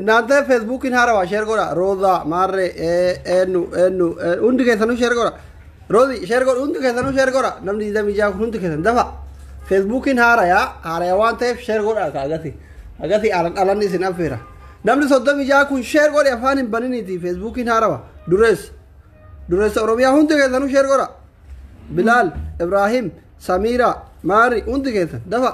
እናንተ ፌስቡክን ሀረዋ share godha. Rooza maarree eenyu eenyu hundi keessanuu share godha. Roozi share godha, hundi keessanuu share godha. Namni 26 kun hundi keessan dafa. Feesbuukiin haarayaa haaraya waan ta'eef share godha. Agasi agasi alanni isin affeera. Namni 36 kun share godhe afaan hin baniniiti. Feesbuukiin haarawa. Dureessa dureessa Oromiyaa hundi keessanuu share godha. Bilaal, Ibraahim, Samiira, Maari, hundi keessan dafa.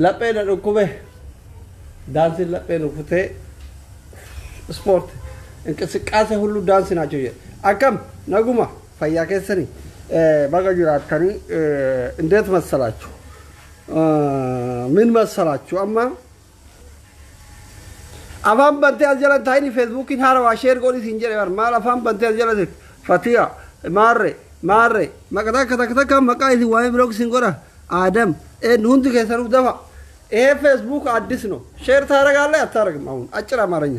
Laphee na dhukkube, daansiin laphee nuffutee ispoort እንቅስቃሴ ሁሉ ዳንስ ናቸው። Akkam, naguma, fayyaa keessanii? Baga jiraattanii. እንዴት መሰላችሁ? ምን መሰላችሁ? Amma Afaan bantee as jala taa'ini feesbuukiin haarawaa sheer godhi siin jedhe bar maal afaan bantee as jala teetti Fatiya maarre maarre maqaa takka takka takka maqaa isin waa'ee block isin godha Aadam hundi keessanuuf dafa. ይሄ ፌስቡክ አዲስ ነው። Share ታደርጋለህ አታደርግም? አሁን አጭር አማርኛ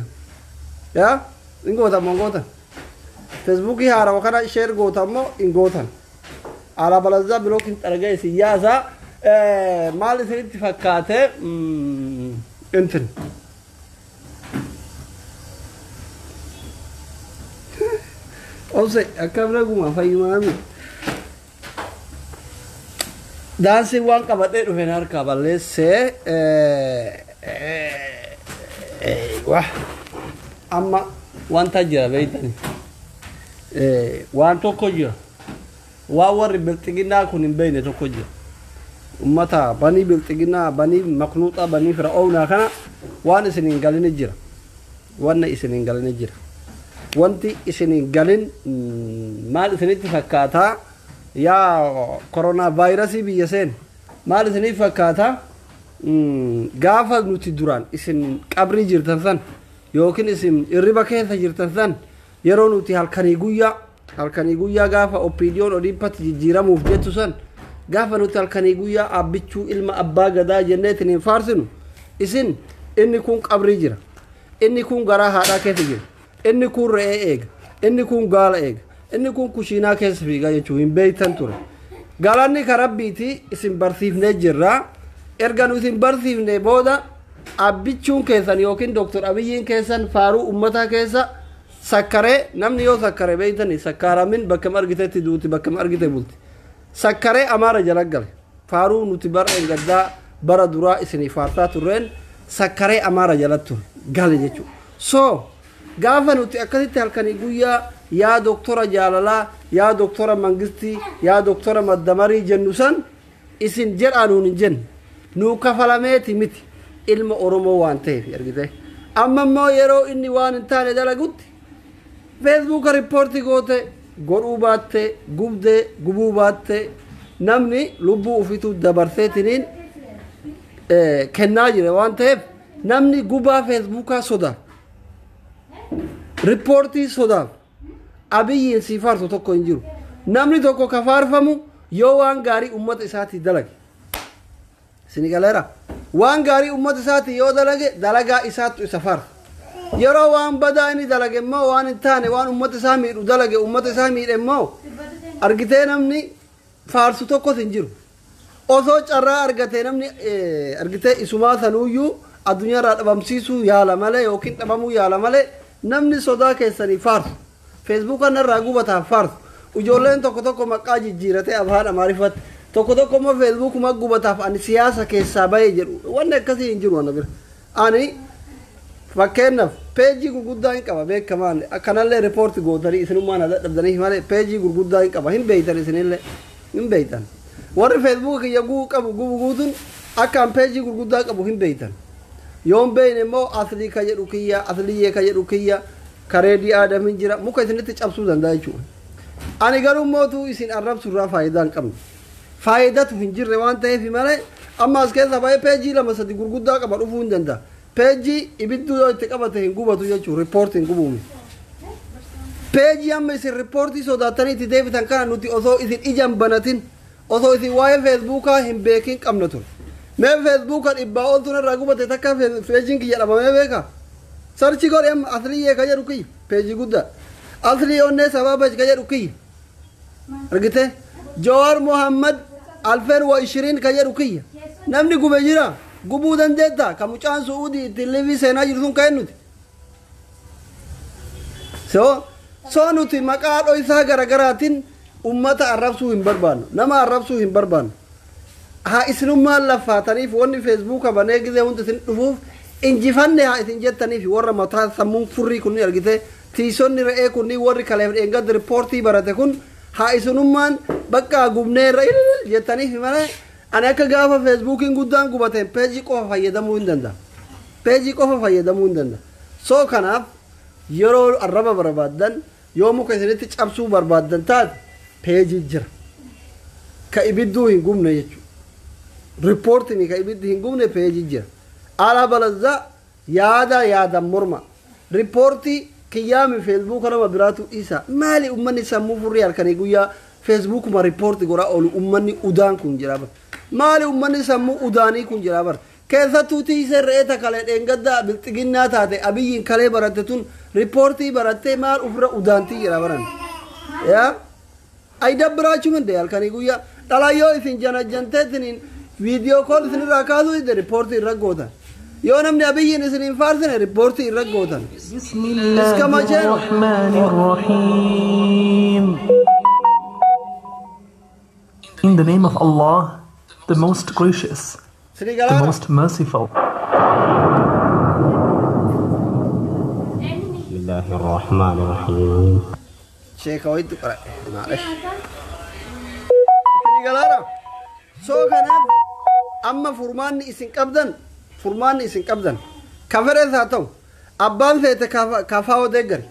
ያ እንጎታ ሞንጎታ feesbuukii haarawa kana share gootammoo hin gootan alabalazza block hin xaragee siyaasaa maal isinitti fakkaate እንትን obse akkam naguma fayyumaami daansii waan qabadhee dhufen harkaa balleessee wah amma wanta jira beeytani waan tokko jira waan warri bilxiginaa kun hin beeyne tokko jira ummata banii bilxiginaa banii maknuuxa banii fir'aawnaa kana waan isin hin galin jira wanna isin hin galin jira wanti isin hin galin maal isinitti fakkaataa yaa koronaa vaayirasii biyya seen maal isinitti fakkaataa gaafa nuti duraan isin qabrii jirtan san yookiin isin irriba keessa jirtan san yeroo nuti halkanii guyyaa gaafa oppiidiyoon odiippatti jijjiiramuuf jettu san gaafa nuti halkanii guyyaa abbichuu ilma abbaa gadaa jenneetiin hin faarsinu isin inni kun qabrii jira inni kun garaa haadhaa keessa jira inni kun re'ee eega inni kun gaala eega inni kun kushiinaa keessa fiigaa jechuu hin beeytan ture galanni ka rabbiiti isin barsiifnee jirra erga nu isin barsiifne booda abbichuun keessan yookiin doktor abiyyiin keessan faaruu ummataa keessa sakkaree namni yoo sakkare beeytani sakkaaramin bakkam argitetti duuti bakkam argite bulti sakkaree amaara jala gale faaruu nuti bara gaddaa bara duraa isinii faartaa turreen sakkaree amaara jala ture gale jechuudha so gaafa nuti akkasitti halkanii guyyaa yaa doktora jaalalaa yaa doktora mangistii yaa doktora maddamarii jennu san isin jedhaa nuun hin jenne nuu kafalameeti miti ilma oromoo waan ta'eef argite amma immoo yeroo inni waan hin taane dalagutti feesbuuka riippoortii goote godhuu baatte gubdee gubuu baatte namni lubbuu ufituu dabarseetiniin kennaa jira waan ta'eef namni gubaa feesbuukaa sodaa riippoortii sodaaf abiyyiin sii faarsu tokko hin jiru namni tokko ka faarfamu yoo waan gaarii ummata isaatii dalage sini galeera waan gaarii ummata isaatii yoo dalage dalagaa isaattu isa faarsa yeroo waan badaa inni dalage immoo waan hin taane waan ummata isaa miidhu dalage ummata isaa miidhe immoo argitee namni faarsu tokkos hin jiru osoo carraa argatee namni argitee isumaa sanuuyyuu addunyaarraa dhabamsiisuu yaala malee yookiin dhabamuu yaala malee namni sodaa keessanii faarsu feesbuukaan irraa gubataaf faarsu ijoolleen tokko tokko maqaa jijjiiratee afaan amaariffatti tokko tokko immoo feesbuukuma gubataaf ani siyaasa keessaa bahee jedhu wanni akkasii hin jiru ana bira ani fakkeenyaaf peejii gurguddaa hin qaba beekamaan akkanallee riipoorti gootanii isinummaan dadhabdanii malee peejii gurguddaa hin qaba hin beeytan isinillee hin beeytan warri feesbuuka kiyya guu qabu gubu guutuun akkaan peejii gurguddaa qabu hin beeytan yoon beeyne immoo aslii ka jedhu kiyya asliyyee ka jedhu kiyya kareedii aadamin jira muka isinitti cabsuu danda'a jechuudha. Ani garuu mootuu isin arrabsu irraa faayidaa hin qabne. Faayidatu hin jirre waan ta'eef malee amma as keessa baay'ee peejii lama sadi gurguddaa qaba dhufuu hin danda'a. Peejii ibidduu yoo itti qabate hin gubatu jechuudha riippoortii hin gubuumi. Peejii amma isin riippoortii sodaatanii itti deebitan kana nuti osoo isin ijaan banatin osoo isin waa'ee feesbuukaa hin beekin qabna ture. Mee feesbuuka dhibbaa oltuun irraa gubate takka peejiin kiyya dhabamee beekaa? Sarchi godhe amma asliyyee ka jedhu kiyya peejii guddaa. Aslii onnee sababa ka jedhu kiyya. Argite? Jawaar Mohammad 2020 ka jedhu kiyya. Namni gube jira gubuu dandeetta ka mucaan su'uudii ittiin liivii seenaa jiru sun ka'e nuti. So nuti maqaa dho'isaa garaagaraatiin ummata arrabsuu hin barbaannu nama arrabsuu hin barbaannu. Haa isinummaan laffaataniif wanni feesbuuka banee gizee hundi isin dhufuuf injifanne haa isin jettaniif warra mataa sammuun furrii kunni argite tiisonni re'ee kunni warri kaleef dheengadda riippoortii barate kun haa isinummaan bakka gubneerra jettaniif malee ani akka gaafa feesbuukiin guddaan gubateen peejii qofa fayyadamuu hin danda'a. Peejii qofa fayyadamuu hin danda'a. So kanaaf yeroo arraba barbaaddan yoo muka isinitti cabsuu barbaaddan taate peejii jira. Ka ibidduu hin gubne jechuudha. Riippoortiin ka ibiddi hin gubne peejii jira. Alaa balazaa Yaada yaadan morma. Riippoortii kiyyaami feesbuuka nama biraatu isa. Maali ummanni sammuu furrii halkanii guyyaa feesbuukuma riippoortii godhaa oolu ummanni udaan kun jira bar. Maali ummanni sammuu udaanii kun jira bar. Keessattuu tiisee re'ee kalee dheengaddaa bilxiginnaa taate Abiyyiin kalee baratte tun riippoortii barattee maal ofirra udaantii jira baran. Yaa? Ay dabbiraachuu minde halkanii guyyaa dhala yoo isin janajjanteetiniin viidiyoo kool isinirraa kaasuu dide riippoortii irra gootan. Yoo namni Abiyyiin isin hin faarsine riippoortii irra gootan. بسم الله እስከ መቼ ነው? الرحمن الرحيم. In the name of Allah, the most gracious, Sinii the galaana? most merciful. بسم الله الرحمن الرحيم. Sheeka wayitu qara'e. Maalesh. Isinii galaana? Soo kanaaf amma furmaanni isin qabdan kaferees haa ta'u, abbaan feete kafaa'oo deeggari,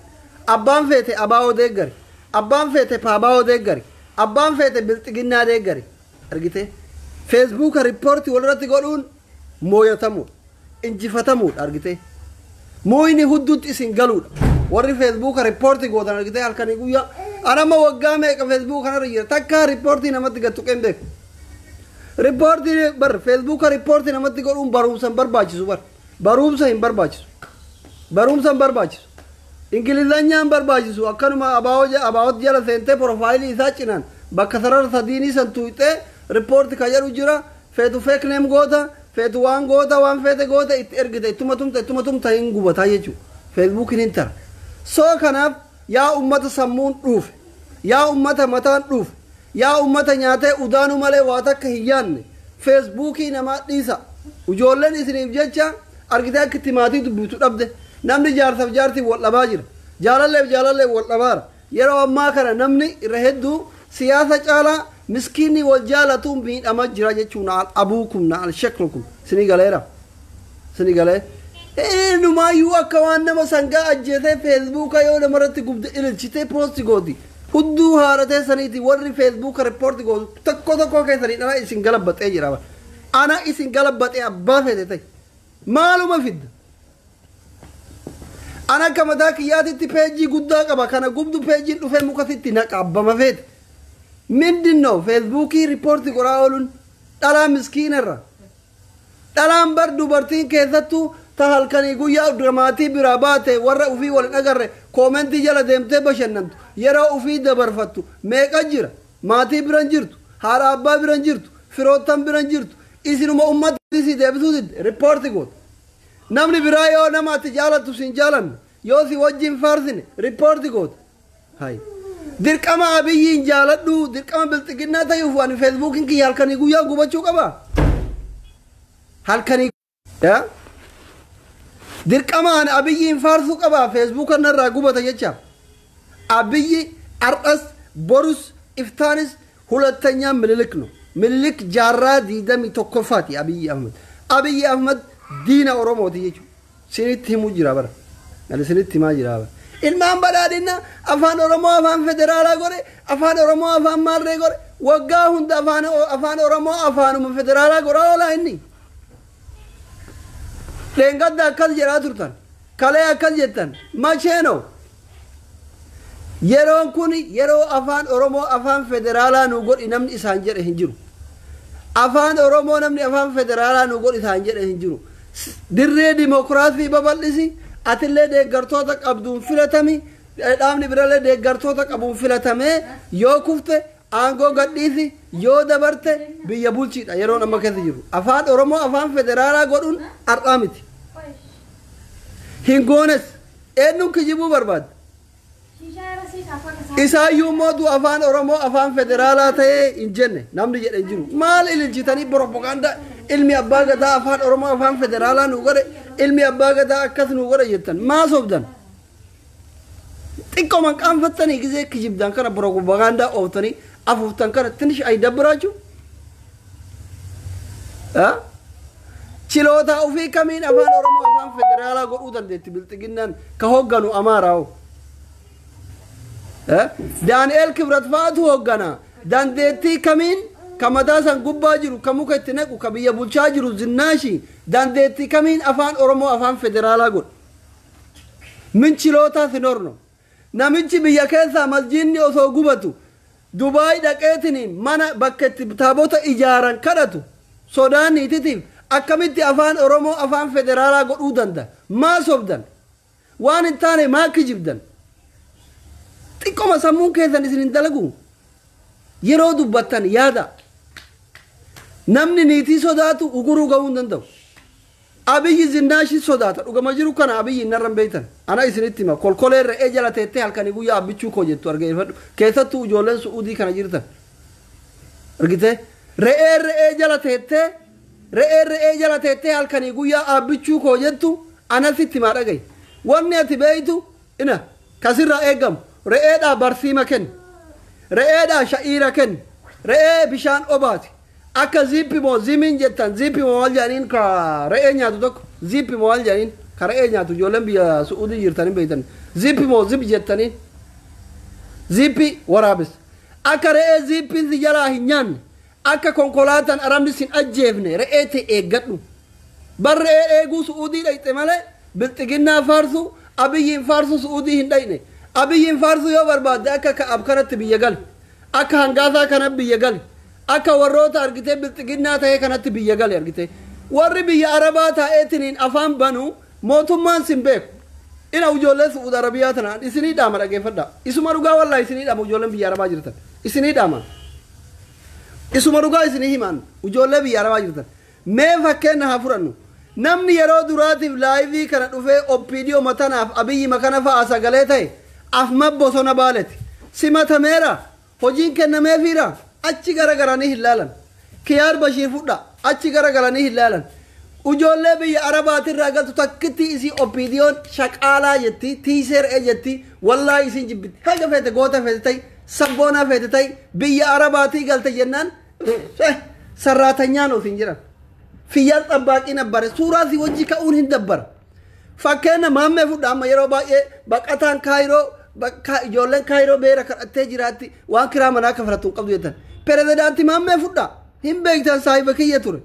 abbaan feete abaa'oo deeggari, abbaan feete paabaa'oo deeggari, abbaan feete bilxiginnaa deeggari, argite, feesbuuka riippoortii walirratti godhuun mooyatamuudha, injifatamuudha. Argite, mooyni hudduutti isin galuudha. Warri feesbuuka riippoortii gootan, argite, halkanii guyyaa. Anama waggaa meeqa feesbuuka kanarra jira, takkaa riippoortii namatti gattu qeen beeku. Riippoortii bar feesbuuka riippoortii namatti godhuun barumsa hin barbaachisu bar. Barumsa hin barbaachisu. Barumsa hin barbaachisu. Ingilizanyaan hin barbaachisu. Akkanuma abaawot jala seentee profaayilii isaa cinaan bakka sarara sadiinii san tuuxee riippoortii ka jedhu jira. Feetu fake name goota, feetu waan goota, waan feete goota, itti ergite, ittuma tumta, ittuma tumta, hin gubataa jechuudha. Feesbuukiin hin tara. Soo kanaaf yaa ummata sammuun dhuufe, yaa ummata mataan dhuufe, yaa ummata nyaatee udaanuu malee waa takka hin yaanne, feesbuukii namaa dhiisa. Ijoolleen isiniif jecha, argitee, akka itti maatii dubbitu dhabde. Namni jaarsaaf jaartiin wal dhabaa jira, jaalalleef jaalalleef wal dhabaara. Yeroo ammaa kana namni irra hedduu siyaasa caalaa miskiinni wal jaalatu miidhamaa jira jechuun naal abuukum naal shaklukum. Isinii galeera, isinii galee. Eenyumaayyuu akka waan nama sangaa ajjeesee feesbuuka yoo namarratti gubde ililchitee poosti gooti. Hudduu haaratee saniiti warri feesbuuka riippoorti gootu tokko tokko keessanii dhala isin galabbaxee jira. Ana isin galabbaxee abbaa feete ta'e. Maaluma fidda? Ana akka mataa kiyyaatitti peejii guddaa qaba, kana gubdu peejiin dhufee muka sitti naqa abbama feete. Mindin ነው feesbuukii riippoorti godhaa ooluun dhalaa miskiinarra. Dhalaan bar dubartiin keessattuu ta halkanii guyyaa maatii biraa baate, warra ufii wal hin agarre koomentii jala deemtee bashannantu, yeroo ufii dabarfattu meeqa jira. Maatii biran jirtu, haadha abbaa biran jirtu, firoottan biran jirtu, isinuma ummata si deebisuu didde riippoorti goota. Namni biraa yoo nama ati jaalattu sin jaalanne, yoo si wajjin faarsine, riippoorti goota. Hay. Dirqama Abiyyiin jaaladhu, dirqama bilxiginnaa ta'uuf ani feesbuukiin kiyya halkanii guyyaa gubachuu qaba. Halkanii yaa? Dirqama ani Abiyyiin faarsuu qaba feesbuuka narraa gubata jecha. Abiyyi ardhas borus iftaanis ሁለተኛ ምኒልክ ነው። ምኒልክ jaarraa 21ffaati Abiyyi Ahmad. Abiyyi Ahmad diina Oromooti jechuudha. Sinitti himuu jira bara. Ani sinitti himaa jira bara. Ilmaan badhaadhina afaan Oromoo afaan federaalaa godhe, afaan Oromoo afaan maarree godhe, waggaa hunda afaan Oromoo afaanuma federaalaa godhaa oolaa inni. Dheengadda akkas jedhaa turtan. Kalee akkas jettan. Macheenoo. Yeroon kun yeroo afaan Oromoo afaan federaalaa nu godhi namni isaan jedhe hin jiru. Afaan Oromoo namni afaan federaalaa nu godhi isaan jedhe hin jiru. Dirree dimokiraasii babal'isi, atillee deeggartoota qabduun filatami, dhaabni birallee deeggartoota qabuun filatamee, yoo kufte aangoo gadhiisi, yoo dabarte biyya bulchiidha yeroon amma keessa jiru. Afaan Oromoo afaan federaalaa godhuun har'aa miti. Hin goones. Eenyuun kijibuu barbaadda? Isaayyuu mootu afaan Oromoo afaan federaalaa ta'ee hin jenne namni jedhe hin jiru. Maal ililchitanii propagaandaa ilmi abbaa gadaa afaan Oromoo afaan federaalaa nu godhe, ilmi abbaa gadaa akkas nu godhe jettan maa sobdan? Xiqqooman qaanfattanii gizee kijibdan kana propagaandaa ooftanii afuuftan kana ትንሽ አይደብራችሁ? Chiloota ofii kamiin afaan Oromoo afaan federaalaa godhuu dandeetti bilxiginnaan ka hoogganu Amaaraa'oo? Daani'eel Kibrat fa'aatu hooggana. Dandeettii kamiin Ka mataa san gubbaa jiru, ka muka itti naqu, ka biyya bulchaa jiru Zinnaashi dandeettii kamiin afaan Oromoo afaan federaalaa godha? Min chilootaa sinorno. Namichi biyya keessaa masjiidni osoo gubatu Dubaay dhaqeetiniin mana bakka itti taabota ijaaran kadhatu sodaan niititiif akkamitti afaan Oromoo afaan federaalaa godhuu danda'a? Maa sobdan? Waan hin taane maa kijibdan? Xiqqoma sammuun keessan isin hin dalagu. Yeroo dubbattan yaada. Namni niitii sodaatu uguruu ga'uu hin danda'u. Abiyyi Zinnaashii sodaata. Dhugama jiru kana Abiyyi hin narran beektan. Ana isinitti hima. Kolkolee re'ee jala teettee halkanii guyyaa abbichuu koo jettu argeeffadhu. Keessattuu ijoolleen Su'uudii kana jirtan. Argitee? Re'ee re'ee jala teettee re'ee re'ee jala teettee halkanii guyyaa abbichuu koo jettu ana sitti himaa dhagahi. Wanni ati beeytu ina kasirraa eegamu re'eedhaa barsiima kenni. Re'eedhaa sha'iira kenni. Re'ee bishaan obaati. Akka ziippi moo zimiin jettan ziippi moo maal jedhaniin ka re'ee nyaatu tokko ziippi moo maal jedhaniin ka re'ee nyaatu ijoolleen biyya Su'uudii jirtanii beektan ziippi moo zip jettaniin ziippi waraabes akka re'ee ziippiin si jalaa hin nyaanne akka konkolaataan arabni sin ajjeefne re'ee ta'e eeggadhu. Bar re'ee eeguu Su'uudii dhayxe malee bilxiginnaa faarsu Abiyyiin faarsu Su'uudii hin dhayne. Abiyyiin faarsu yoo barbaadde akka ka'ab kanatti biyya gali, akka hangaasaa kanatti biyya gali, akka warroota argitee bilxiginnaa ta'ee kanatti biyya gali argitee. Warri biyya Arabaa taa'eetiniin afaan banu mootummaan sin beeku. Ina ijoollee Su'uud Arabiyaa tanaan isinii dhaama dhageeffadhaa. Isuma dhugaa wallaahi isinii dhaama ijoolleen biyya Arabaa jirtan. Isinii dhaama. Isuma dhugaa isinii himaan ijoollee biyya Arabaa jirtan. Mee fakkeenya haa fudhannu. Namni yeroo duraatiif laayivii kana dhufee OPDO matanaaf Abiyyi makana fa'a sagalee ta'e afma bosona baaleti. Simatameera. Hojiin kennameefiira. Achi garagaranii hin laalan. Kiyaar Bashiir fudha. Achi garagaranii hin laalan. Ijoollee biyya Arabaatirraa galtu takkitti isii OPDO'n shaqaalaa jetti, tiiseer jetti, wallaahi isiin jibbitti. Haga feete goota feete ta'i, sabboonaa feete ta'i, biyya Arabaatii galte jennaan sarraatanyaan ofiin jiran. Fiyyaan xabbaaqii nabbare suuraa si wajji ka'uun hin dabbara. Fakkeenya maammee fudha amma yeroo baay'ee baqataan Kaayiroo ijoolleen Kaayiroo beera kadhattee jiraatti waan kiraa manaa kafalattu hin qabdu jettan. Pirezidaantii maammee fudha hin beektan saahiba kiyya ture.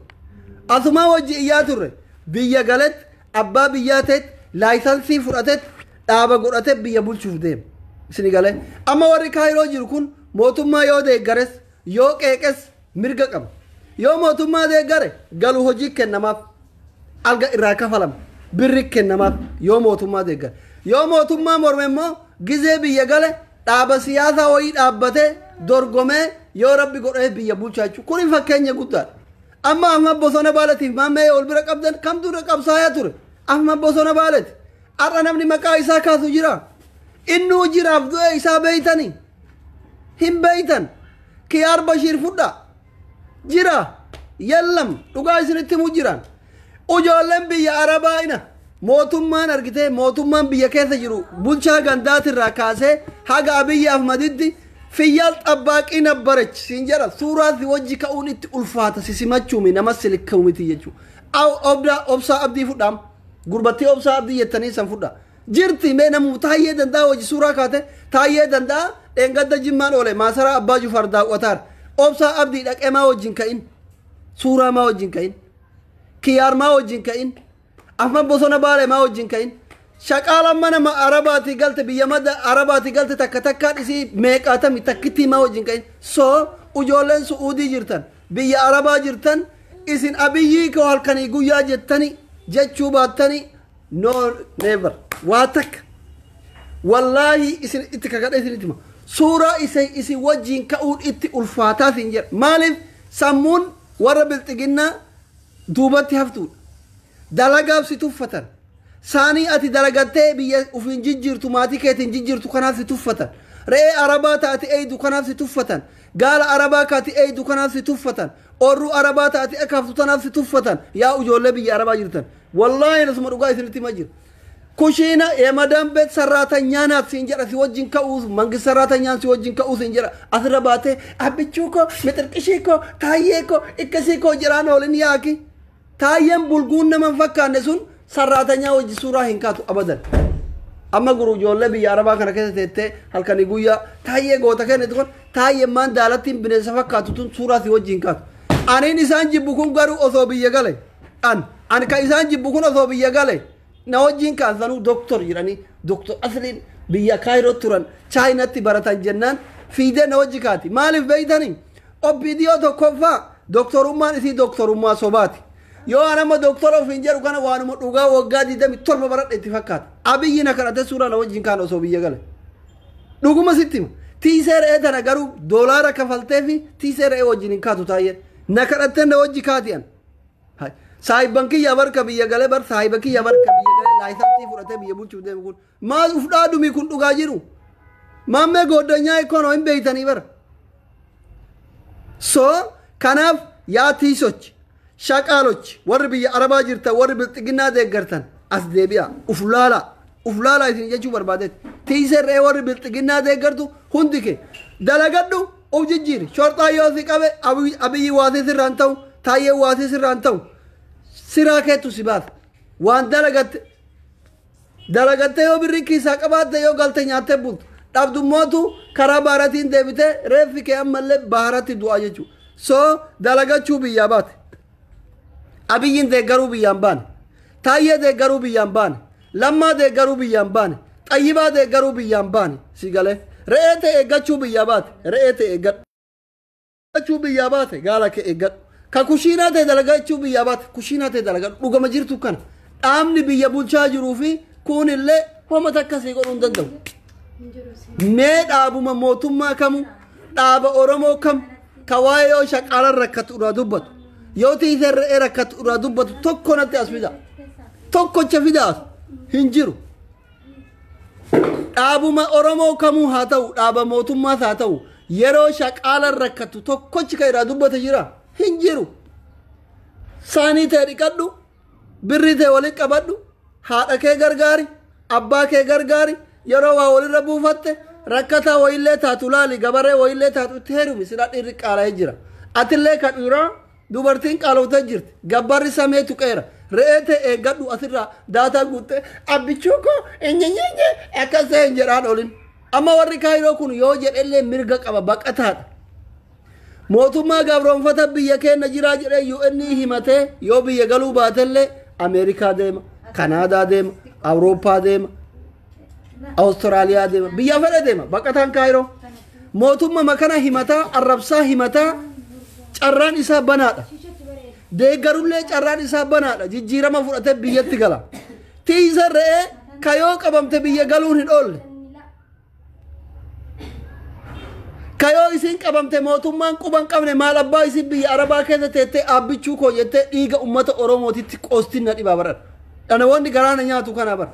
Asumaa wajji iyyaa turre biyya galetti abbaa biyyaa ta'etti laayisansii fudhatetti dhaaba godhatee biyya bulchuuf deema. Isin galee amma warri Kaayiroo jiru kun mootummaa yoo deeggares yoo qeeqes mirga qaba. Yoo mootummaa deeggare galu hojii kennamaaf alga irraa kafalama birri kennamaaf yoo mootummaa deeggare. Yoo mootummaa morme immoo gizee biyya gale dhaaba siyaasaa wayii dhaabbatee dorgomee yoo rabbi godhee biyya bulchaa jechuudha. Kuni fakkeenya guddaadha. Amma amma bosona baalatiif maammee ol bira qabdan kamtu irra qabsaayaa ture. Amma bosona baalati. Har'a namni maqaa isaa kaasu jira. Innuu jiraaf du'e isaa beeytanii. Hin beeytan. Kiyaar Bashiir fudha. Jira. Yallam dhugaa isinitti himu jiran. Ijoolleen biyya Arabaa ina mootummaan argitee mootummaan biyya keessa jiru bulchaa gandaatirraa kaasee haga Abiyyi Ahmaditti fiyyaal xabbaaqii nabbarech siin jedha suuraa si wajji ka'uun itti ulfaata si simachuumi nama silikkamu miti jechuudha. Obdaa obsaa abdii fudhaam gurbattii obsaa abdii jettanii san fudha. Jirti mee namu taayyee danda'a wajji suuraa kaate taayyee danda'a dheengadda jimmaan oole maasaraa abbaa jufar daawwataar obsaa abdii dhaqee maa wajjin ka'in suuraa maa wajjin ka'in kiyaar maa wajjin ka'in afman bosona baalee maa wajjin ka'in shaqaalaan mana Arabaatii galte biyya madda Arabaatii galte takka takkaan isii meeqaatami takkittii maa wajjin ka'in soo ijoolleen Su'uudii jirtan biyya Arabaa jirtan isin Abiyyii koo halkanii guyyaa jettani jechuu baattani no never waa takka wallaahi isin itti kakadha isinitti hima suuraa isin wajjin ka'uun itti ulfaataa siin jedha maaliif sammuun warra bilxiginnaa duubatti haftuudha dalagaaf si tuffatan saanii ati dalagattee biyya ufiin jijjiirtu maatii keetiin jijjiirtu kanaaf si tuffatan re'ee Arabaa taate eeydu kanaaf si tuffatan gaala Arabaa kaati eeydu kanaaf si tuffatan orruu Arabaa taate akaaftu tanaaf si tuffatan yaa ijoollee biyya Arabaa jirtan wallaahi nasuma dhugaa isinitti hima jira. Kushiina የመዳን ቤት ሰራተኛ ናት ሲንጀራ ሲወጅን ከኡስ መንግስት ሰራተኛን ሲወጅን ከኡስ እንጀራ አስረባቴ አብቹ ኮ ምጥርቅሺ ኮ ታዬ ኮ እከሲ ኮ ጅራን ኦልን ያኪ ታዬን ቡልጉን ነመን ፈካነ ሱን ሰራተኛ ወጅ ሱራ ሂንካቱ አበደን Amma guru ijoollee biyya Arabaa kana keessa teettee halkanii guyyaa taayyee goota kennitu kun taayyee maan daalattiin bineensa fakkaatu tun suuraa si wajjin kaatu. Aniin isaan jibbu kun garuu osoo biyya gale an kan isaan jibbu kun osoo biyya gale na wajjin kaansanuu doktor jedhanii doktor asliin biyya Kaayiroo turan Chaayinaatti baratan jennaan fiidee na wajji kaati. Maaliif beeytanii? OPDO tokkoffaa doktorummaan isii doktorummaa sobaati. Yoo an amma doktora ofiin jedhu kana waanuma dhugaa waggaa 27 baradhe itti fakkaata. Abiyyi na kadhate suuraa na wajjin kaan osoo biyya gale. Dhuguma sitti hima. Tiisee re'ee tana garuu doolaara kafaltee fi tiisee re'ee wajjin hin kaatu taayyee. Na kadhattee na wajji kaati an. Saahibban kiyya barka biyya galee bar saahiba kiyya barka biyya galee laayisansii fudhatee biyya bulchuuf deemu kun. Maal uf dhaadumi kun dhugaa jiru. Maammee gooddanyaa ikkoonoo hin beeytanii bara. So kanaaf yaa tiisochi shaqaalochi warri biyya Arabaa jirtan warri bilxiginnaa deeggartan as deebi'a uf laalaa uf laalaa isin jechuu barbaadetti. Tiisee re'ee warri bilxiginnaa deeggartu hundi kee dalagadhu uf jijjiiri. Shorxaa yoo si qabe Abiyyi waasii sirraan ta'u taayyee waasii sirraan ta'u siraa keetu si baasa. Waan dalagatte dalagatte yoo birrii kiisaa qabaatte yoo galte nyaattee bultu dhabdummootu karaa baaratiin deebitee reeffi kee ammallee baaratti du'a jechuudha. So dalagachuu biyyaa baate. Abiyyiin deeggaruu biyyaan baane. Taayyee deeggaruu biyyaan baane. Lammaa deeggaruu biyyaan baane. Xayyibaa deeggaruu biyyaan baane. Si galee re'ee ta'e eeggachuu biyyaa baate. Re'ee ta'e eeggadhu. Eeggachuu biyyaa baate gaala kee eeggadhu. Ka kushiinaa ta'e dalagachuu biyyaa baate kushiinaa ta'e dalagadhu. Dhugama jirtu kana. Dhaabni biyya bulchaa jiruu fi kunillee homa takka sii godhuu hin danda'u. Mee dhaabuma mootummaa kamu dhaaba Oromoo kam ka waa'ee yoo shaqaalaan rakkatu irraa dubbatu yoo tiisee re'ee rakkatu irraa dubbatu tokko natti as fida. Tokkocha fida as hin jiru. Dhaabuma Oromoo kamuu haa ta'u dhaaba mootummaas haa ta'u yeroo shaqaalaan rakkatu tokkochi ka irraa dubbate jira hin jiru. Saanii ta'e dhiqadhu birrii ta'e walitti qabadhu haadha kee gargaari abbaa kee gargaari yeroo waa walirra buufatte rakkataa wayillee taatu laali gabaree wayillee taatu itti heerumi silaa dhiirri qaala'ee jira. Atillee ka dhiiraa dubartiin qaaloftee jirti gabbarri samee tuqeera re'ee ta'e eeggadhu asirraa daataa guuttee abbichuu koo enyenyenye akkas ta'e hin jedhaan olin. Amma warri Kaayiroo kun yoo jedhellee mirga qaba baqataadha. Mootummaa gabroonfata biyya keenya jiraa jedhee UN himatee yoo biyya galuu baatellee Ameerikaa deema, Kanaadaa deema, Awurooppaa deema, Awustiraaliyaa deema, biyya fedhe deema baqataan Kaayiroo. Mootummaa makana himataa, arrabsaa himataa carraan isaa banaadha. Deeggarullee carraan isaa banaadha. Jijjiirama fudhatee biyyatti gala. Tiisa re'ee kayoo qabamte biyya galuun hin oolle. Kayoo isin qabamte mootummaan quba hin qabne maal abbaa isin biyya Arabaa keessa teettee aabbichuu koo jettee dhiiga uummata Oromootitti qoostiin na dhibaa baran. Dhanawoonni garaana nyaatu kana bara.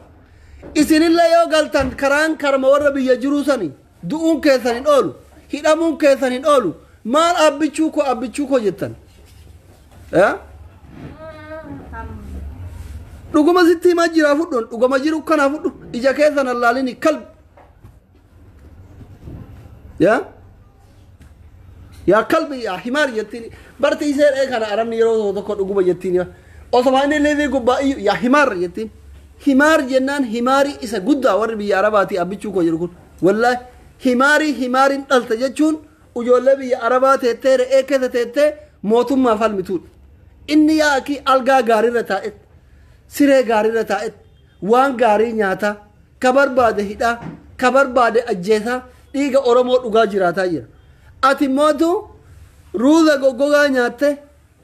Isinillee yoo galtan karaan karma warra biyya jiruu sanii du'uun keessan hin oolu hidhamuun keessan hin oolu maal aabbichuu koo jettan. Dhuguma sitti himaa jiraa fudhuun dhuguma jiru kanaa fudhu ija keessan allaalini kalbi. Yaa yaa kalbi yaa himaar jettiin barti isee re'ee kana arabni yeroo tokko dhuguma jettiin osoma inni liivii gubbaa iyyuu yaa himaar jettiin. Himaar jennaan himaarii isa guddaa warri biyya Arabaatii abbichuu koo jedhu kun wallaahi himaarii himaariin dhalta jechuun ijoollee biyya Arabaa teettee re'ee keessa teettee mootummaa falmituudha. Inni yaa'akii algaa gaariirra taa'etti siree gaariirra taa'etti waan gaarii nyaataa ka barbaade hidhaa ka barbaade ajjeesaa dhiiga Oromoo dhugaa jiraataa jira. Ati mootu ruuza goggogaa nyaatte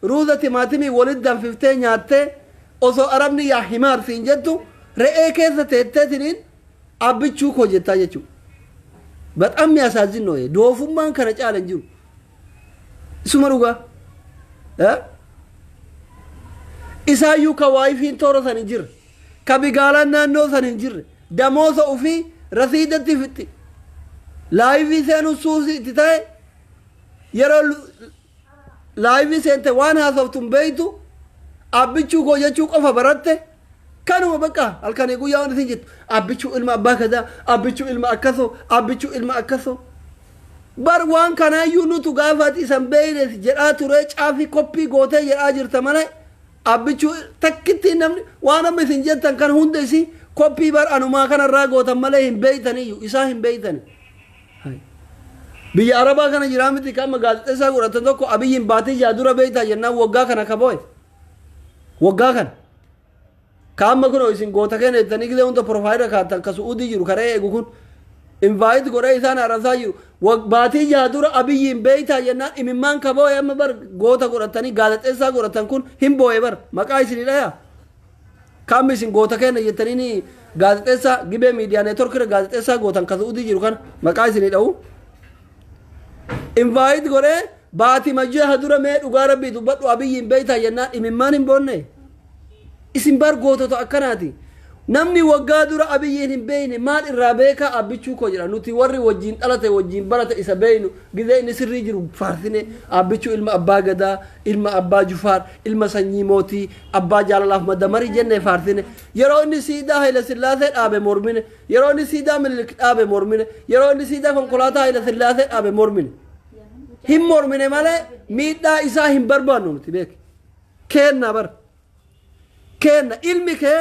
ruuza timaatimii walitti danfiftee nyaattee osoo arabni yaa himaar siin jettu re'ee keessa teetteetiniin abbichuu koo jettaa jechuudha. በጣም የሚያሳዝን ነው። ዶፉማን ከነጫለ እንጂ እሱማ ዱጋ ኢሳዩ ከዋይፊን ቶሮ ሰን እንጅር ከቢጋላና ኖ ሰን እንጅር ደሞሰ ኡፊ ረሲደቲ ፍቲ ላይቪ ሰኑ ሱሲ ትታይ የሮ ላይቪ ሰንተ ዋን ሀሰብቱን በይቱ አብቹ ጎየቹ ቆፈ በረተ kanuma bakka halkanii guyyaa waan isin jettu abbichuu ilma abbaa kadaa abbichuu ilma akkasoo abbichuu ilma akkasoo bar waan kanaayyuu nutu gaafaati isan beeyne jedhaa ture caafii koppii gootee jedhaa jirta malee abbichuu takkitti namni waan amma isin jettan kan hunda isii Koppii bar anumaa kanarraa gootan malee hin beeytaniyyuu isaa hin beeytani. Biyya Arabaa kana jiraa miti kan gaazexeessaa godhatan tokko Abiyyiin baatii jaa dura beeytaa jennaan waggaa kana ka boo'e. Waggaa kana. Kaamma kun isin goota keenya jettanii gizee hunda profile kaattan ka Su'uudii jiru karee eegu kun invite godhee isaan arrabsaa jiru. Baatii jaa dura Abiyyiin beeytaa jennaan imimmaan ka boo'e amma bar goota godhatanii gaazexeessaa godhatan kun hin boo'e bar maqaa isinii dhayaa. Kaammi isin goota keenya jettanii gaazexeessaa Gibee Miidiyaa Neetworkii gaazexeessaa gootan ka Su'uudii jiru kana maqaa isinii dha'u. Invite godhee baatii majjaa dura mee dhugaa rabbii dubbadhu Abiyyiin beeytaa jennaan imimmaan hin boonne. Isin bar gootota akkanaati. Namni waggaa dura Abiyyiin hin beeyne maal irraa beekaa abbichuu koo jedha. Nuti warri wajjin dhalate wajjin barate isa beeynu gizee inni sirrii jiru faarsine abbichuu ilma abbaa gadaa, ilma abbaa Jufaar, ilma sanyii mootii, abbaa jaalalaaf madamarii jennee faarsine. Yeroo inni siidaa Haayila Sillaasee dhaabe mormine. Yeroo inni siidaa Minilik dhaabe mormine. Yeroo inni siidaa konkolaataa Haayila Sillaasee dhaabe mormine. Hin mormine malee miidhaa isaa hin barbaannu nuti beek. Kenna bar. Kenna ilmi kee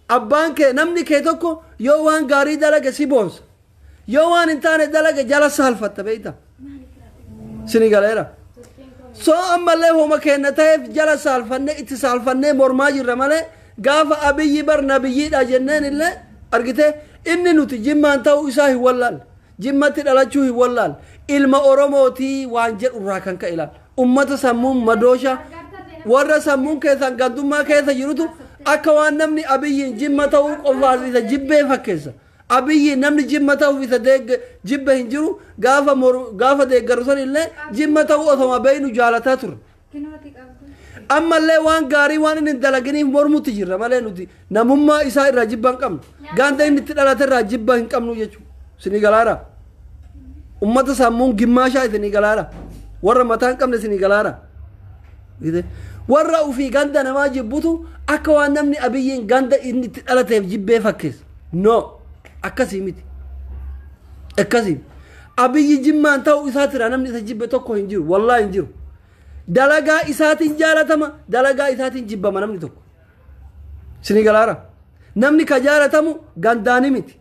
abbaan kee namni kee tokko yoo waan gaarii dalage si boonsa. Yoo waan hin taane dalage jala saalfatta beeyta. Sini galeera. Soo ammallee homa kenna ta'eef jala saalfannee itti saalfannee mormaa jirra malee gaafa Abiyyi bar nabiyyiidha jenneen illee argite inni nuti jimmaan ta'uu isaa hin wallaalle. Jimmatti dhalachuu hin wallaalle. Ilma Oromootii waan jedhu irraa kan ka'e ilaal. Ummata sammuun madoosha warra sammuun keessan gandummaa keessa jirutu akka waan namni Abiyyiin jimma ta'uu qofaaf isa jibbee fakkeessa. Abiyyiin namni jimma ta'uuf isa jibbe hin jiru gaafa deeggaru san illee jimma ta'uu osoma beeynu jaalataa ture. Ammallee waan gaarii waan inni hin dalaginiif mormutti jirra malee nuti namummaa isaa irraa jibba hin qabnu. Ganda inni itti dhalate irraa jibba hin qabnu jechuudha. Isinii galaara. Ummata sammuun gimmaashaa isinii galaara. Warra mataa hin qabne isinii galaara. Warra ufii ganda namaa jibbutu akka waan namni Abiyyiin ganda inni itti dhalateef jibbee fakkeessa. No, akkasii miti. Akkasii. Abiyyi jimmaan ta'uu isaatira namni isa jibbe tokko hin jiru. Wallaahi hin jiru. Dalagaa isaatiin jaalatama, dalagaa isaatiin jibbama namni tokko. Isinii galaara. Namni ka jaalatamu gandaani miti.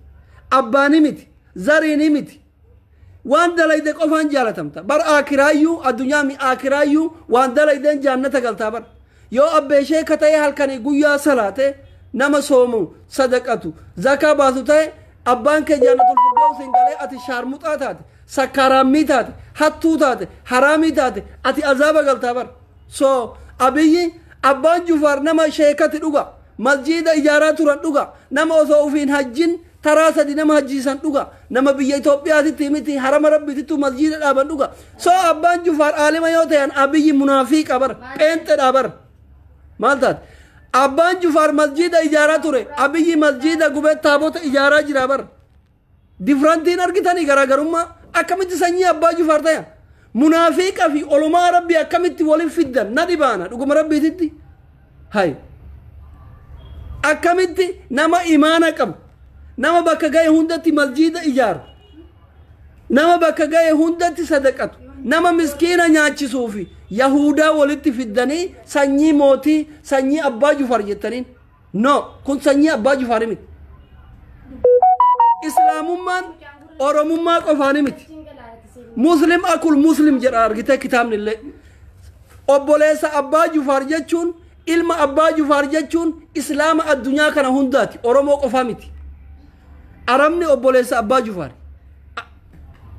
Abbaani miti. Zariini miti. Waan dalayde qofaan jaalatamta. Bar akiraayyuu addunyaa mi akiraayyuu waan dalaydeen jaannata galtaa bar. Yoo abbeeshee ka ta'e halkanii guyyaa salaate nama soomu sadaqatu zakaa baasu ta'e abbaan kee jannatul firdausiin galee ati shaarmuxaa taate sakkaaraammii taate hattuu taate haraamii taate ati azaaba galtaa bar. So Abiyyi abbaan Jufaar nama sheekati dhuga masjiida ijaaraa turan dhuga nama osoo ufiin hajjin taraa sadi nama hajjiisan dhuga nama biyya Itoophiyaatitti miti harama rabbiitittu masjiida dhaaban dhuga. So abbaan Jufaar aalima yoo ta'an Abiyyi munaafiqa bar pheenxedha bar. Maal taate abbaan Jufaar masjiida ijaaraa ture Abiyyi masjiida gubee taabota ijaaraa jira bar. Differentiin argitanii garaagarummaa akkamitti sanyii abbaa Jufaar ta'an munaafiqa fi olumaa rabbii akkamitti waliin fiddan na dhibaana dhuguma rabbiititti. Hay akkamitti nama imaana qabu nama bakka ga'e hundatti masjiida ijaaru nama bakka ga'e hundatti sadaqatu nama miskiina nyaachisuu fi yahudaa walitti fiddanii sanyii mootii sanyii abbaa Jufaar jettaniin. No, kun sanyii abbaa Jufaar miti. Islaamummaan Oromummaa qofaani miti. Muslim akul muslim jedha argitee kitaabni illee. Obboleessa abbaa Jufaar jechuun ilma abbaa Jufaar jechuun islaama addunyaa kana hundaati Oromoo qofaa miti. Arabni obboleessa abbaa Jufaar.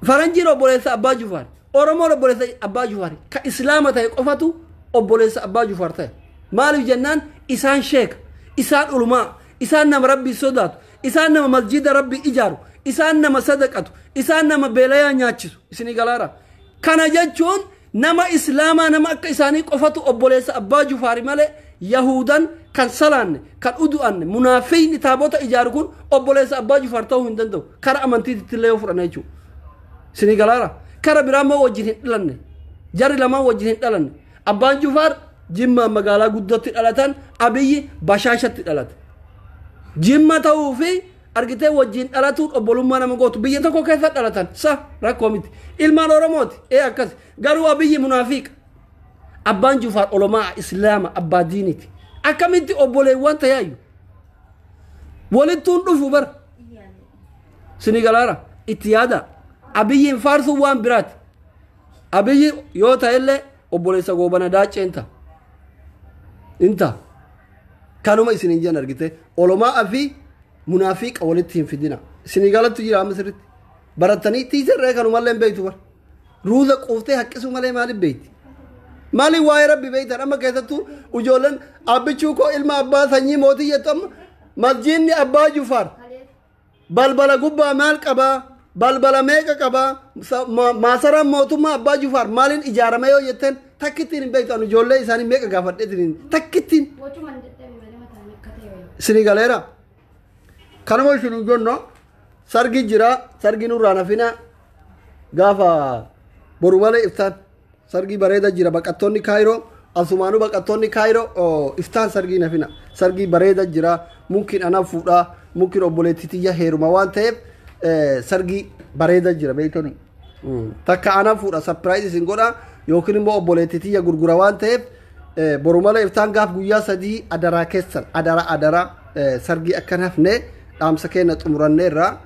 Faranjiin obboleessa abbaa Jufaar. Oromoon obboleessa abbaa Jufaar. Ka islaama ta'e qofatu obboleessa abbaa Jufaar ta'e. Maaliif jennaan isaan sheeka, isaan ulumaa, isaan nama rabbii sodaatu, isaan nama masjida rabbii ijaaru, isaan nama sadaqatu, isaan nama beelayaa nyaachisu. Isinii galaara. Kana jechuun nama islaamaa nama akka isaanii qofatu obboleessa abbaa Jufaari malee yahudan kan salaanne kan udu'anne munaafiqni taabota ijaaru kun obboleessa abbaa Jufaar ta'uu hin danda'u. Kara amantiitti illee yoo fudhanne jechuudha. Isinii galaara. Kara biraa immoo wajjin hin dhalanne. Jarri lamaan wajjin hin dhalanne. Abbaan Jufaar Jimma magaalaa guddootti dhalatan, Abiyyi Bashaashatti dhalate. Jimma ta'uu fi argitee wajjin dhalatuun obbolummaa nama gootu biyya tokko keessa dhalatan sa rakkoo miti. Ilmaan Oromooti ee akkas garuu Abiyyi munaafiqa. Abbaan Jufaar olomaa islaama abbaa diiniiti. Akkamitti obboleewwan tayaayyu? Walittuun dhufu bar. Sinigalaara itti yaada. Abiyyiin faarsuu waan biraati. Abiyyi yoo ta'ellee obboleessa Goobana Daacceen ta'a. Inta kanuma isin hin jan argite olomaa fi munaafiqa walitti hin fidina. Isinii galatti jira amma sirritti. Barattanii tiisarree kanumallee hin beektu bara. Ruuza quuftee haqqisuu malee maaliif beekti? Maaliif waa'ee rabbi beektan amma keessattuu ijoolleen abbichuu koo ilma abbaa sanyii mootii jettu amma masjiidni Abbaa Jufaar balbala gubbaa maal qabaa? Balbala meeqa qabaa? Maasaraan mootummaa Abbaa Jufaar maaliin ijaarame yoo jetteen takkittiin hin beektu. Ani ijoollee isaanii meeqa gaafadheetiin takkittiin. Isinii galeera. Kanuma isin hin jennu sargi jira, sargi nurraa nafina gaafa boru malee iftaan sargii bareeda jira. Baqattoonni Kaayiroo asumaanuu, baqattoonni Kaayiroo iftaan sargii nafina, sargii bareeda jira. Mumkin ana fuudhaa, mumkin obboleettii tiyya heeruma waan ta'eef sargii bareeda jira beektoni. Takka ana fuudha, surprise isin godha, yookiin immoo obboleettii tiyya gurgura waan ta'eef boru malee iftaan gaaf guyyaa 3 adaraa keessan, adara adara, sargii akka hafne dhaamsa keenya xumuranneerra.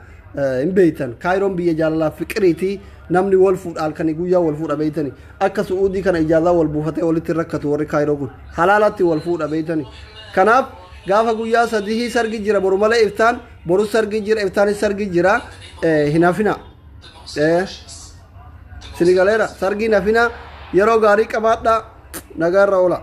Hin beeytan, Kaayiroon biyya jaalalaa fiqiriiti. Namni wal fuudha, halkanii guyyaa wal fuudha beeytani. Akka Su'uudii kana ijaazaa wal buufatee walitti rakkatu. Warri Kaayiroo kun halaalatti wal fuudha beeytani. Kanaaf gaafa guyyaa 3 sargi jira, boru malee iftaan, boru sargi jira, iftaanis sargi jira, hin hafina. Sinigaleera, sargii hafina. Yeroo gaarii qabaadha, nagaarra oola.